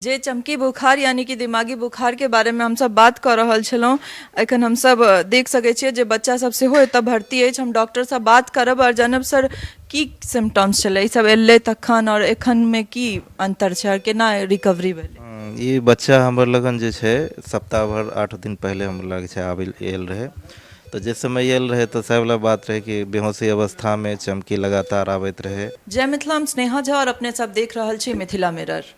जे चमकी बुखार यानी कि दिमागी बुखार के बारे में हमसब बात कऽ रहल छलहुँ। एखन हमसब देख सकै छियै जे बच्चा सब सेहो एतऽ भर्ती अछि। हम डॉक्टर सँ बात करब आओर जानब सर की सिम्टम्स छलै, ई सब एलै तखन आओर एखन मे की अंतर छै आओर केना रिकवरी भेलै? ई बच्चा हमर लगन जे छै सप्ताह भर 8 दिन पहिले हमर लग छै आबै आयल रहै। तऽ जे समय आयल रहै तऽ सएह वला बात रहै कि बेहोशी अवस्थामे चमकी लगातार आबैत रहै। जय मिथिला, हम स्नेहा झा आओर अपने सब देख रहल छी मिथिला मिरर।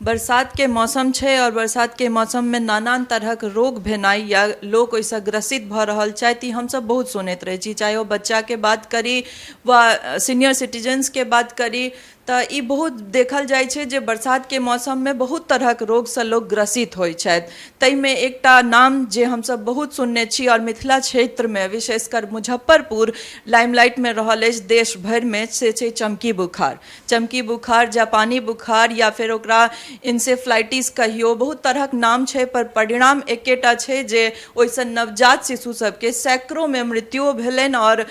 बरसात के मौसम छै आओर बरसात के मौसम मे नानान तरहक रोग भेनाइ या लोक ओहिसँ ग्रसित भऽ रहल छथि, ई हमसब बहुत सुनैत रहै छी। चाहे ओ बच्चा के बात करी वा सीनियर सिटीजन्स के बात करी, तऽ ई बहुत देखल जाइ छै जे बरसात के मौसम मे बहुत तरहक रोगसँ लोक ग्रसित होइ छथि। ताहिमे एकटा नाम जे हमसब बहुत सुनने छी आओर मिथिला क्षेत्रमे विशेषकर मुजफ्फरपुर लाइमलाइटमे रहल अछि देश भरिमे, से छै चमकी बुखार। चमकी बुखार, जापानी बुखार या फेर ओकरा इन्सेफ्लाइटिस कहियौ, बहुत तरहक नाम छै पर परिणाम एकेटा छै जे ओहिसँ नवजात शिशु सबके सैकड़ोमे मृत्युओ भेलनि। आओर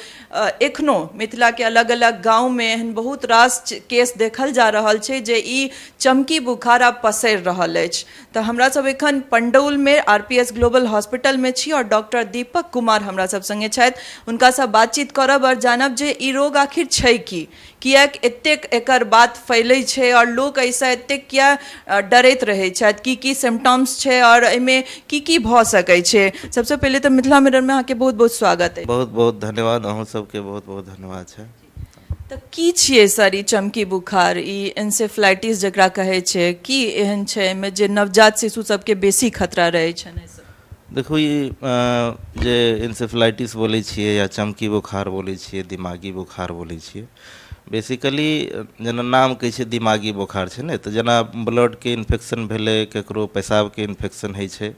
एखनो मिथिलाके अलग अलग गाँवमे एहन बहुत रास केस देखल जा रहल छै जे ई चमकी बुखार आब पसरि रहल अछि। तऽ हमरा सब एखन पंडौलमे आर पी एस ग्लोबल हॉस्पिटलमे छी आओर डॉक्टर दीपक कुमार हमरा सब सङ्गे छथि। हुनकासँ बातचीत करब आओर जानब जे ई रोग आखिर छै की, किएक एतेक एकर बात फैलै छै आओर लोक एहिसँ एतेक किए डरैत रहै छथि, की की सिम्टम्स छै आओर एहिमे की की भऽ सकै छै। सबसँ पहिले तऽ मिथिला मिररमे अहाँके बहुत बहुत स्वागत अछि। बहुत बहुत धन्यवाद, अहूँ सबके बहुत बहुत धन्यवाद छै। तऽ की छियै सर ई चमकी बुखार, ई एन्सेफ्लाइटिस जकरा कहै छै, की एहन छै एहिमे जे नवजात शिशु सबके बेसी खतरा रहै छनि एहिसँ? देखू, ई जे इन्सेफ्लाइटिस बोलै छियै या चमकी बोखार बोलै छियै, दिमागी बोखार बोलै छियै, बेसिकली जेना नाम कहै छै दिमागी बोखार छै ने, तऽ जेना ब्लडके इन्फेक्शन भेलै, ककरो पेशाबके इन्फेक्शन होइ छै,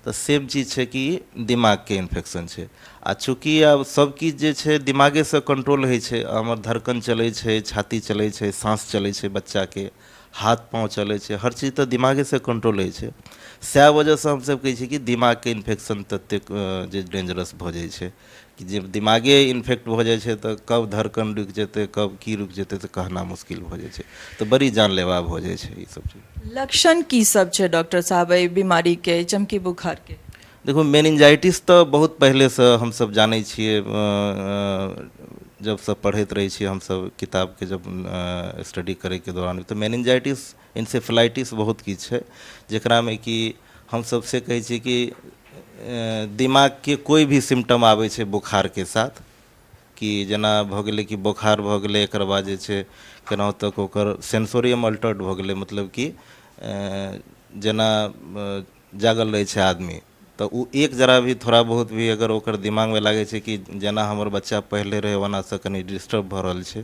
तऽ सेम चीज छै कि दिमागके इन्फेक्शन छै। आ चूँकि आब सब किछु जे छै दिमागेसँ कंट्रोल होइ छै, हमर धड़कन चलै छै, छाती चलै छै, साँस चलै छै, बच्चाके हाथ पाँव चलै छै, हर चीज तऽ दिमागेसँ कंट्रोल होइ छै। सएह वजहसँ हमसभ कहै छियै कि दिमागके इन्फेक्शन ततेक जे डेंजरस भऽ जाइ छै कि जे दिमागे इन्फेक्ट भऽ जाइ छै तऽ कब धड़कन रुकि जेतै, कब की रुकि जेतै, तऽ कहना मुश्किल भऽ जाइ छै। तऽ बड़ी जानलेवा भऽ जाइ छै ईसभ चीज। लक्षण की सब छै डॉक्टर साहब एहि बीमारीके, चमकी बुखारके? देखू, मेनिन्जाइटिस तऽ बहुत पहिलेसँ हमसभ जानै छियै, जबसँ पढ़ैत रहै छियै हमसभ किताबके जब स्टडी करैके दौरान, तऽ मेनिन्जाइटिस, इन्सेफ्लाइटिस बहुत किछु छै जकरामे कि हमसभ से कहै छियै कि दिमागके कोइ भी सिम्टम आबै छै बोखारके साथ, कि जेना भऽ गेलै कि बोखार भऽ गेलै, एकर बाद जे छै केनाहु तक ओकर सेंसोरियम अल्टर्ड भऽ गेलै, मतलब कि जेना जागल रहै छै आदमी तऽ ओ एक जरा भी थोड़ा बहुत भी अगर ओकर दिमागमे लागै छै कि जेना हमर बच्चा पहिले रहै ओनासँ कनि डिस्टर्ब भऽ रहल छै,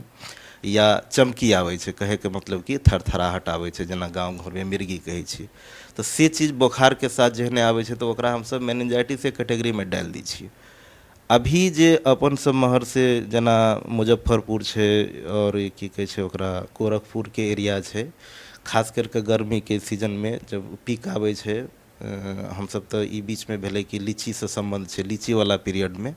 या चमकी आबै छै, कहैके मतलब कि थरथराहट आबै छै, जेना गाँव घरमे मिर्गी कहै छियै, तऽ से चीज बोखारके साथ जहने आबै छै तऽ ओकरा हमसभ मेनिन्जाइटिसके कैटेगरीमे डालि दै छियै। अभी जे अपन सब महर से जेना मुजफ्फरपुर छै आओर की कहै छै ओकरा गोरखपुरके एरिया छै, खास करिके गर्मीके सीजनमे जब पीक आबै छै, हमसब तऽ ई बीचमे भेलै कि लीचीसँ सम्बन्ध छै, लीचीवला पीरियडमे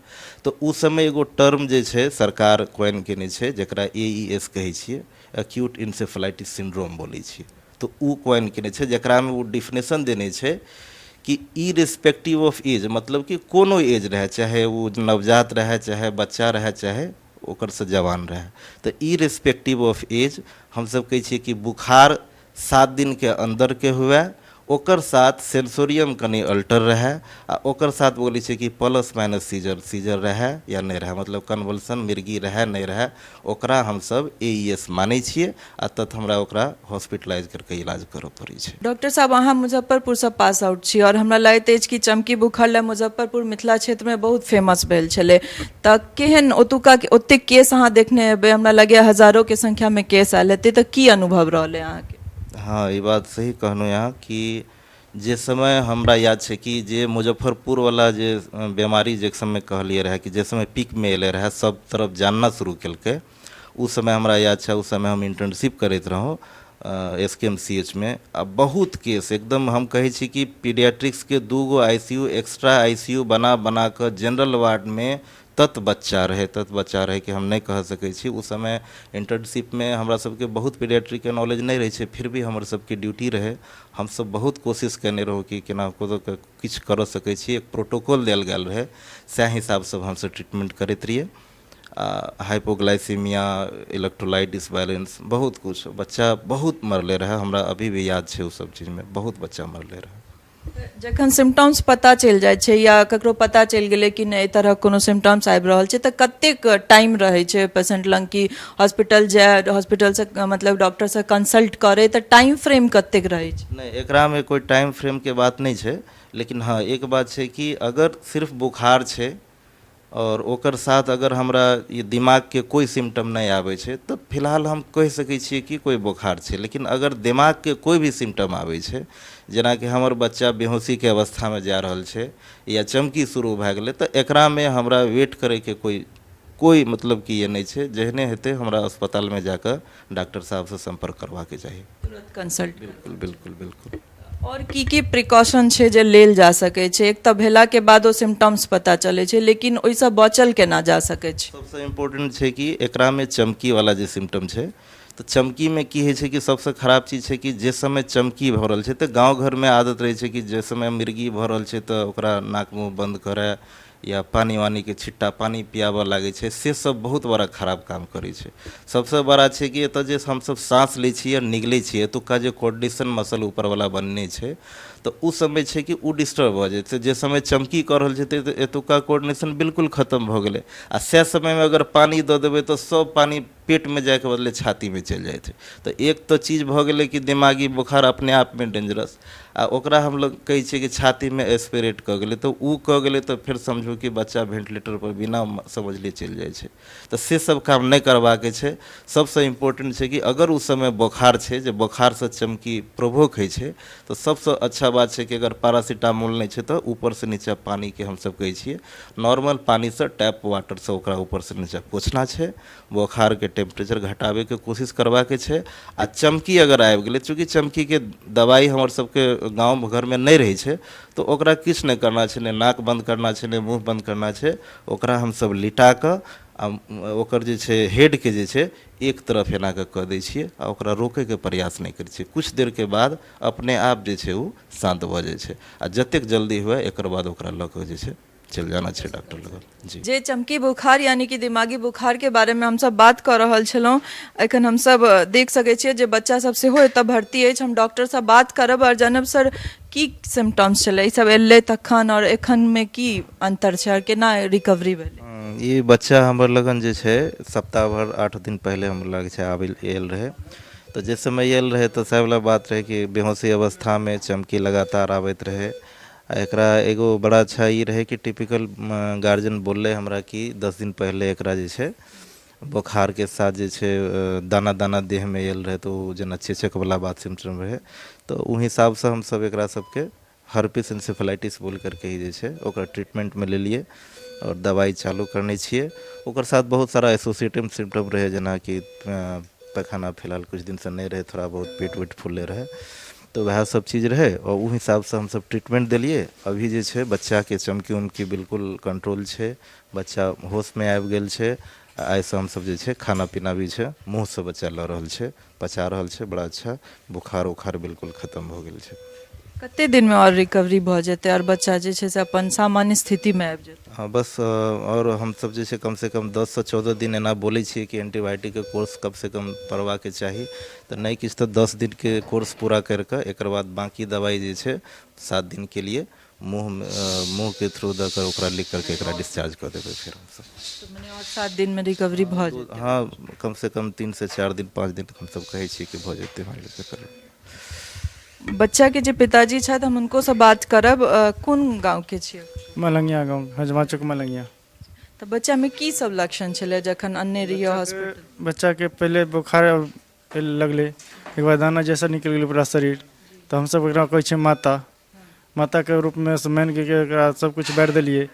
तऽ ओ समय एगो टर्म जे छै सरकार क्वाइन केने छै जकरा ए ई एस कहै छियै, एक्यूट इन्सेफ्लाइटिस सिन्ड्रोम बोलै छियै। तऽ ओ क्वाइन केने छै जकरामे ओ डिफिनेशन देने छै कि इरिस्पेक्टिव ऑफ एज, मतलब कि कोनो एज रहै, चाहे ओ नवजात रहै, चाहे बच्चा रहै, चाहे ओकरसँ जवान रहै, तऽ इरिस्पेक्टिव ऑफ एज हमसब कहै छियै कि बुखार 7 दिनके अन्दरके हुए, ओकर साथ सेंसोरियम कनि अल्टर रहै आ ओकर साथ बोलै छै कि प्लस माइनस सीजर, सीजर रहै या नहि रहै, मतलब कन्वल्सन, मिर्गी रहै नहि रहै, ओकरा हमसब ए ई एस मानै छियै आ तत हमरा ओकरा हॉस्पिटलाइज करिके इलाज करऽ पड़ै छै। डॉक्टर साहब, अहाँ मुजफ्फरपुरसँ पास आउट छी आओर हमरा लगैत अछि कि चमकी बुखार लए मुजफ्फरपुर मिथिला क्षेत्रमे बहुत फेमस भेल छलै। तऽ केहन ओतुका ओतेक केस अहाँ देखने हेबै, हमरा लगैए हजारोके संख्यामे केस आयल हेतै, तऽ की अनुभव रहलै अहाँके? हँ, ई बात सही कहलहुँ अहाँ कि जे समय हमरा याद छै कि जे मुजफ्फरपुरवला जे बेमारी जे समय कहलियै रहए कि जे समय पीकमे एलै रहए, सब तरफ जानना शुरू केलकै, ओ समय हमरा याद छै। ओ समय हम इंटर्नशिप करैत रहौँ एस के एम सी एच मे आ बहुत केस एकदम हम कहै छी कि पीडियाट्रिक्सके दू गो I C U, extra I C U बना बना कऽ जनरल वार्डमे तत बच्चा रहै, तत बच्चा रहै कि हम नहि कह सकै छी। ओ समय इंटर्नशिपमे हमरा सबके बहुत पीडियाट्रीके नॉलेज नहि रहै छै, फिर भी हमर सबके ड्यूटी रहै। हमसब बहुत कोशिश कयने रहौँ कि केना कऽ किछु करऽ सकै छी। एक प्रोटोकॉल देल गेल रहै, सएह हिसाबसँ हमसब ट्रीटमेंट करैत रहियै। आ हाइपोग्लाइसीमिया, इलेक्ट्रोलाइट डिसबैलेंस, बहुत किछु बच्चा बहुत मरले रहै। हमरा अभी भी याद छै, ओ सब चीजमे बहुत बच्चा मरले रहै। जखन सिम्टम्स पता चलि जाइ छै या ककरो पता चलि गेलै कि नहि, एहि तरहक कोनो सिम्टम्स आबि रहल छै, तऽ कतेक टाइम रहै छै पेशेंट लग कि हॉस्पिटल जाय, हॉस्पिटलसँ मतलब डॉक्टरसँ कंसल्ट करै, तऽ टाइम फ्रेम कतेक रहै छै? नहि, एकरामे कोइ टाइम फ्रेमके बात नहि छै, लेकिन हँ, एक बात छै कि अगर सिर्फ बुखार छै आओर ओकर साथ अगर हमरा ई दिमागके कोइ सिम्टम नहि आबै छै, तऽ फिलहाल हम कहि सकै छियै कि कोइ बोखार छै। लेकिन अगर दिमागके कोइ भी सिम्टम आबै छै, जेनाकि हमर बच्चा बेहोशीके अवस्थामे जा रहल छै या चमकी शुरू भए गेलै, तऽ एकरामे हमरा वेट करैके कोइ कोइ मतलब कि ई नहि छै। जेहने हेतै, हमरा अस्पतालमे जाकऽ डॉक्टर साहबसँ सम्पर्क करबाके चाही। तुरंत कंसल्ट। बिल्कुल बिल्कुल बिल्कुल। आओर की की प्रिकॉशन छै जे लेल जा सकै छै? एक तऽ भेलाके बाद ओ सिम्टम्स पता चलै छै, लेकिन ओहिसँ बचल केना जा सकै छै? सबसँ इम्पोर्टेंट छै कि एकरामे चमकीवला जे सिम्टम छै, तऽ चमकीमे की होइ छै कि सबसँ खराब चीज छै कि जे समय चमकी भऽ रहल छै, तऽ गाँव घरमे आदत रहै छै कि जे समय मिर्गी भऽ रहल छै तऽ ओकरा नाक मुँह बन्द करय या पानि वानीके छिट्टा, पानि पियाबऽ लागै छै। से सब बहुत बड़ा खराब काम करै छै। सबसँ बड़ा छै कि एतऽ जे हमसब साँस लै छियै आओर निगलै छियै, एतुक्का जे कोर्डिनेशन मसल ऊपरवला बनेने छै, तऽ ओ समय छै कि ओ डिस्टर्ब भऽ जाइ छै। जे समय चमकी कऽ रहल छै, तऽ एतुक्का कोर्डिनेशन बिल्कुल खतम भऽ गेलै आ सएह समयमे अगर पानि दऽ देबै, तऽ सब पानि पेटमे जाइके बदले छातीमे चलि जाइ छै। तऽ एक तऽ चीज भऽ गेलै कि दिमागी बोखार अपने आपमे डेंजरस आ ओकरा हमलोग कहै छियै कि छातीमे एस्पिरेट कऽ गेलै, तऽ ओ कऽ गेलै तऽ फेर समझू कि बच्चा भेन्टिलेटरपर बिना समझले चलि जाइ छै। तऽ से सब काम नहि करबाके छै। सबसँ इम्पोर्टेंट छै कि अगर ओ समय बोखार छै, जे बोखारसँ चमकी प्रोवोक होइ छै, तऽ सबसँ अच्छा बात छै कि अगर पारासिटामोल नहि छै, तऽ ऊपरसँ नीचा पानीके हमसब कहै छियै नॉर्मल पानीसँ, टैप वाटरसँ ओकरा ऊपरसँ नीचा पोछना छै। बोखारके टेम्परेचर घटाबैके कोशिश करबाके छै। आ चमकी अगर आबि गेलै, चूँकि चमकीके दबाइ हमर सबके गाँव घरमे नहि रहै छै, तऽ ओकरा किछु नहि करना छै, नहि नाक बन्द करना छै, नहि मुँह बन्द करना छै। ओकरा हमसब लिटा कऽ आ ओकर जे छै हेडके जे छै एक तरफ एना कऽ कऽ दै छियै आ ओकरा रोकैके प्रयास नहि करै छियै। किछु देरके बाद अपने आप जे छै ओ शान्त भऽ जाइ छै। आ जतेक जल्दी हुए, एकर बाद ओकरा लऽ कऽ जे छै चलि जाना छै डॉक्टर लग जी। जे चमकी बुखार यानी कि दिमागी बुखारके बारेमे हमसब बात कऽ रहल छलहुँ, एखन हमसब देख सकै छियै जे बच्चा सब सेहो एतऽ भर्ती अछि। हम डॉक्टरसँ बात करब आओर जानब, सर, की सिम्टम्स छलै ई सब एलै तखन आओर एखनमे की अन्तर छै आओर केना रिकवरी भेलै? ई बच्चा हमर लगन जे छै सप्ताह भर, 8 दिन पहिले हमर लग छै आबै आयल रहै। तऽ जे समय आयल रहै, तऽ सएह वला बात रहै कि बेहोशी अवस्थामे चमकी लगातार आबैत रहै। आ एकरा एगो बड़ा अच्छा ई रहै कि टिपिकल गार्जियन बोललै हमरा कि 10 दिन पहिले एकरा जे छै बोखारके साथ जे छै दाना दाना देहमे आयल रहै, तऽ ओ जेना चेचकवला बात सिम्टम रहै। तऽ ओ हिसाबसँ हमसब एकरा सबके हर्पिस इन्सेफेलाइटिस बोल करके ही जे छै ओकरा ट्रीटमेंटमे लेलियै आओर दबाइ चालू करने छियै। ओकर साथ बहुत सारा एसोसिएटेड सिम्टम रहै, जेनाकि पैखाना फिलहाल किछु दिनसँ नहि रहै, थोड़ा बहुत पेट वेट फूलले रहै, तऽ वएह सब चीज रहै आओर ओ हिसाबसँ हमसब ट्रीटमेंट देलियै। अभी जे छै बच्चाके चमकी उमकी बिल्कुल कंट्रोल छै, बच्चा होशमे आबि गेल छै। आइसँ हमसब जे छै खाना पीना भी छै मुँहसँ बच्चा लऽ रहल छै, पचा रहल छै बड़ा अच्छा। बुखार उखार बिल्कुल खतम भऽ गेल छै। कते दिनमे आओर रिकवरी भऽ जेतै आओर बच्चा जे छै से अपन सामान्य स्थितिमे आबि जेतै? हँ, बस आओर हमसब जे छै कमसँ कम 10सँ 14 दिन एना बोलै छियै कि एंटीबायोटिकके कोर्स कमसँ कम पड़बाके चाही। तऽ नहि किछु तऽ 10 दिनके कोर्स पूरा करि कऽ एकर बाद बाँकी दबाइ जे छै 7 दिनके लिए मुँहमे, मुँहके थ्रू दऽ कऽ ओकरा लिख करके एकरा डिस्चार्ज कऽ देबै फेर हमसब। तऽ मने आओर 7 दिनमे रिकवरी भऽ जेतै? हँ, कमसँ कम 3 से 4 दिन, 5 दिन हमसब कहै छियै कि भऽ जेतै मानि लिअ करीब। बच्चाके जे पिताजी छथि, हम हुनकोसँ बात करब। कोन गाँवके छियै? मलंगिया गाँव, हजमा चौक, मलंगिया। तऽ बच्चामे की सब लक्षण छलै जखन अनने रहियै हॉस्पिटल? बच्चाके पहिले बोखार लगलै, एक बाद दाना जैसा निकलि गेलै पूरा शरीर। तऽ हमसब एकरा कहै छियै माता। माताके रूपमे से मानि कऽ एकरा सबकिछु बारि देलियै।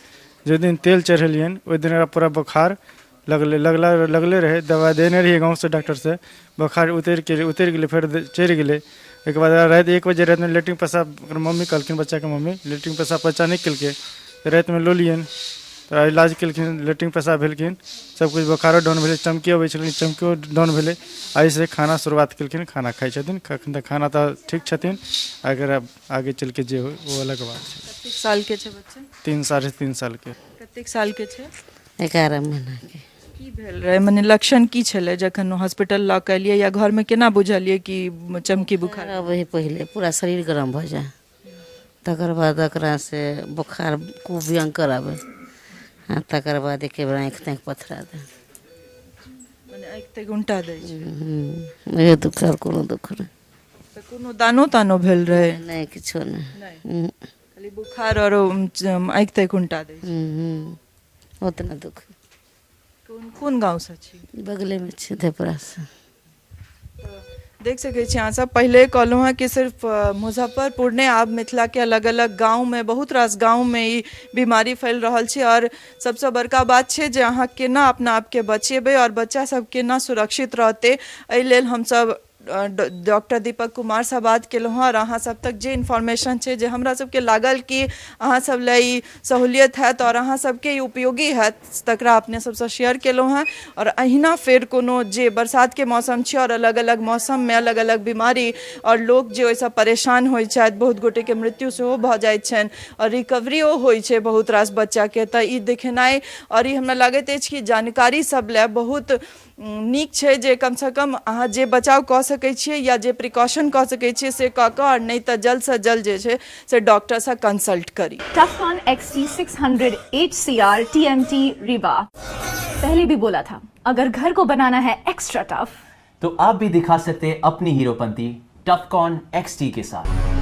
जाहि दिन तेल चढ़ेलियनि, ओहि दिन एकरा पूरा बोखार लगलै, लगला लगले रहै। दबाइ देने रहियै गाँवसँ डॉक्टरसँ। बोखार उतरि गेलै, फेर चढ़ि गेलै। ओहिके बाद राति 1 बजे रातिमे लेट्रिन पेशाब, ओकर मम्मी कहलखिन, बच्चाके मम्मी, लेट्रिन पेशाब बच्चा नहि केलकै, तऽ रातिमे लऽ लियनि। तऽ इलाज केलखिन, लेट्रिन पेशाब भेलखिन, सबकिछु, बोखारो डाउन भेलै, चमकी अबै छलै, चमकियो डाउन भेलै। आइसँ खाना शुरुआत केलखिन, खाना खाइ छथिन अखन तक, खाना तऽ ठीक छथिन। अगर आगे चलिके जे होइ ओ अलग बात छै। कतेक सालके छै बच्चा? 3 3.5 सालके। कतेक सालके छै? 11 महीनाके। की भेल रहै, मने लक्षण की छलै जखन हॉस्पिटल लऽ कऽ एलियै या घरमे केना बुझलियै कि चमकी बुखार? अबै हइ पहिले पूरा शरीर गरम भऽ जाइ, तकर बाद ओकरा से बोखार खूब भयंकर आबै, आ तकर बाद एके बेर आँखि ताँखि पथरा दै। मने आँखि ताँखि उल्टा दै छै? इहे दुःख, आओर कोनो दुःख नहि। तऽ कोनो दानो तानो भेल रहै? नहि, किछो नहि। खाली बोखार आओर आँखि ताँखि उल्टा दै छै? ओतना दुःख। कोन कोन गाँवसँ छी? बगलेमे छी, धेपरासँ। देख सकै छी अहाँ सब, पहिले कहलहुँ हँ कि सिर्फ मुजफ्फरपुर नहि, आब मिथिलाके अलग अलग गाँवमे, बहुत रास गाँवमे ई बीमारी फैल रहल छै। आओर सबसँ बड़का बात छै जे अहाँ केना अपना आपके बचेबै आओर बच्चा सब केना सुरक्षित रहतै, एहि लेल हमसब डॉक्टर दीपक कुमारसँ बात केलहुँ हँ। आओर अहाँ सब तक जे इन्फॉर्मेशन छै जे हमरा सबके लागल कि अहाँ सब लए ई सहूलियत हैत आओर अहाँ सबके ई उपयोगी हैत, तकरा अपने सबसँ शेयर केलहुँ हँ। आओर अहिना फेर कोनो जे बरसातके मौसम छै आओर अलग अलग मौसममे अलग अलग बीमारी आओर लोक जे ओहिसँ परेशान होइ छथि, बहुत गोटेके मृत्यु सेहो भऽ जाइत छनि आओर रिकवरियो होइ छै बहुत रास बच्चाके, तऽ ई देखेनाइ आओर ई हमरा लागैत अछि कि जानकारी सब लए बहुत नीक छै जे कमसँ कम अहाँ जे बचाव कऽ सकै छियै या जे प्रिकॉशन कऽ सकै छियै से कऽ कऽ, आओर नहि तऽ जल्दसँ जल्द जे छै से डॉक्टरसँ कंसल्ट करी। Tufcon XT600 HCR TMT Rewa। पहले भी बोला था, अगर घर को बनाना है एक्स्ट्रा टफ तो आप भी दिखा सकते हैं अपनी हीरोपंती टफकॉन XT के साथ।